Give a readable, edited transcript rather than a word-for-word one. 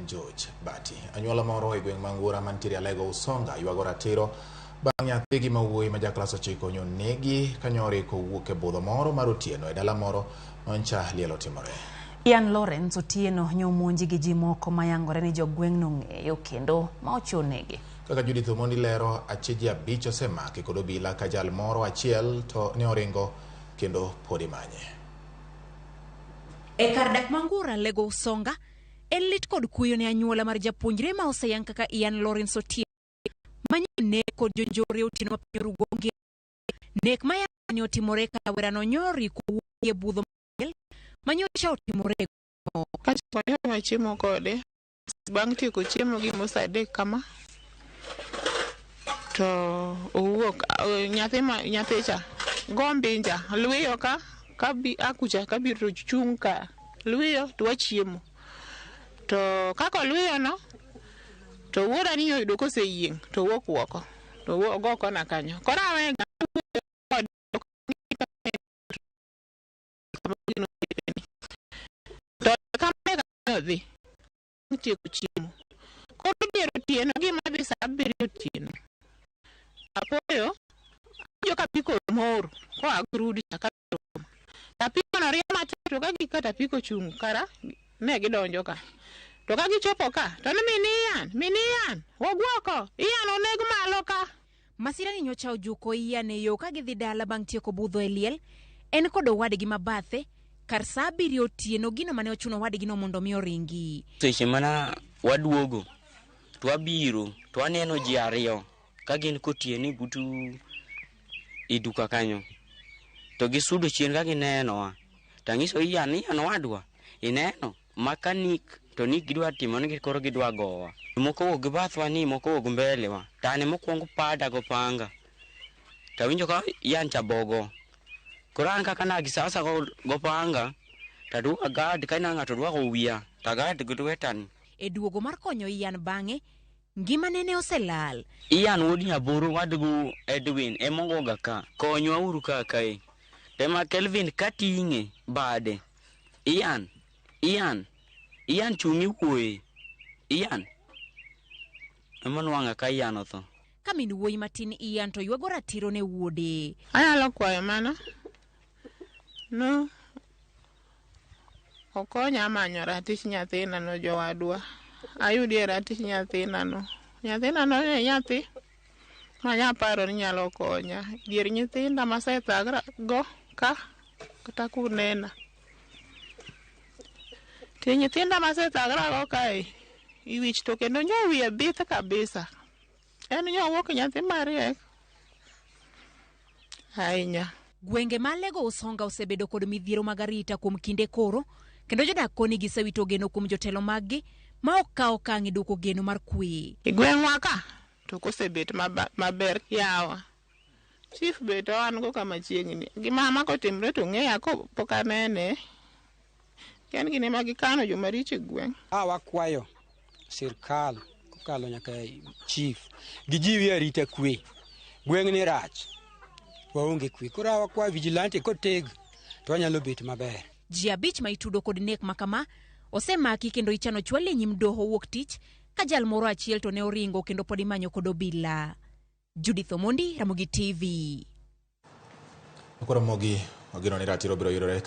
George Bati. Anyuola moro e gweng' ma Ngura mantiere Alego Usonga ywago ratiro bang' nyathigi ma wuoyi ma jaklas 9 nyonegi kanyori kowuok e budho moro mar otieno e dala moro mancha liel otimore. Ian Lawrence Otieno nyomonji gi ji moko mayangore ni jogweng'no ng'eyo kendo ma ochunegi. Kaka Judith Omondi lero, acheje 5 osemaki kod obila ka jal moro achiel to ne oringo kendo pod imanye. E kar dak ma Ngura, Alego Usonga, en lit kod kuyo ne anyuola mar japuonjre ma oseyang kaka Ian Lawrence Otieno manyo nek kod jonjore otieno ma piny Orugonge. Nek ma yangore ni otimore ka rawerano nyori kowuok e budho manyocha otimore. Kachopo ne wachiemo kode, bang' tieko chiemo gimo saa 3 kama, to owuok, nyathi ma, nyathi cha, go mbinja, lwiyo ka, kabi, akucha, kabiro to chung' ka, lwiyo to wachiemo. To kaka olwiyo no, to wuoda ni oyudo koseyieng', to owuok oko, to ogo kona kanyo. Koro awe to kama odhi tieko chiemo. Koro dier otieno gima dhi saa 7 otieno. Apoyo awinjo ka apiko mor koa grudi cha ka apiko no rie matek to ka gik kata apiko chung' kara ne gidonjo ka. To ka gichopo ka to ni min Ian, min Ian, wagwoko, Ian oneg malo ka. Masira ni nyocha ojuko Ian e yo ka gidhi dala bang' tieko budho e liel. En kod owadgi ma bathe kar saa 7 otieno gino mane ochuno owadgino mondo mi oringi. Seche mana waduogo to wabiro to waneno ji 2 ka gin kotieno butu i duka kanyo. To gisudo chien ka ginenowa. To ang'iso Ian, Ian owadwa, ineno makanik to ni gidwa timo ni koro gidwa gowa. Moko wuok gi bathwa ni moko wuok mbele wa. To an mokwongo pada go panga. To awinjo ka Ian cha bogo. Koro an kaka nagisasa go panga to aduogo agad ka ina ng'ato dwako wiya to agad gi lweta ni. E duogo mar konyo Ian bang'e, ngimane ne oselal. Ian wuod Nyaburu wadgu Edwin emogoga ka. Konywa uru ka kae. Tema Kelvin kating'e bade. Ian, Ian, Ian chung' iwuoye. Ian. Ema nwang'a ka Ian otho. Ka min wuoyi matin Ian to ywago ratiro ne wuode. Anyalo kwayo mana no okonya manyo ratich nyathina no jowadwa. Ayudie ratich nyathina no. Nyathina no ne nyathi manya paro ni nyalo konya. Dier nyithinda masethagra go ka kata kunena. Ti nyithinda masethagra go kae iwich to kendo nyo wiye bith kabisa. En nyo wuok nyathi mariek ahinya. Gwenge ma Alego Usonga osebedo kod midhiero mag arita kuom kinde koro, kendo jodak koni gisewito geno kuom jotelo maggi ma ok kaw okang' e duoko geno mar kwe. E gweng'wa ka to kosebet maber yawa. Chief be to an go kama chiegni. Gima ama kotimre to ng'eya ko pok anene. En gine ma gikano joma richo e gweng'. A wakwayo sirkal kokalo nyaka chief gijiwi arita kwe. Gweng' ni rach, waonge kwe. Koro wakwayo vigilante koteg to wanyalo bet maber. Ji 5 ma itudo kod nek ma kama osemaki kendo ichano chwal e nyim doho wuok tich ka jal moro achiel to ne oringo kendo pod imanyo kod obila. Judith Omondi, Ramogi TV. Koro Ramogi, wageno ni ratiro biro yudore.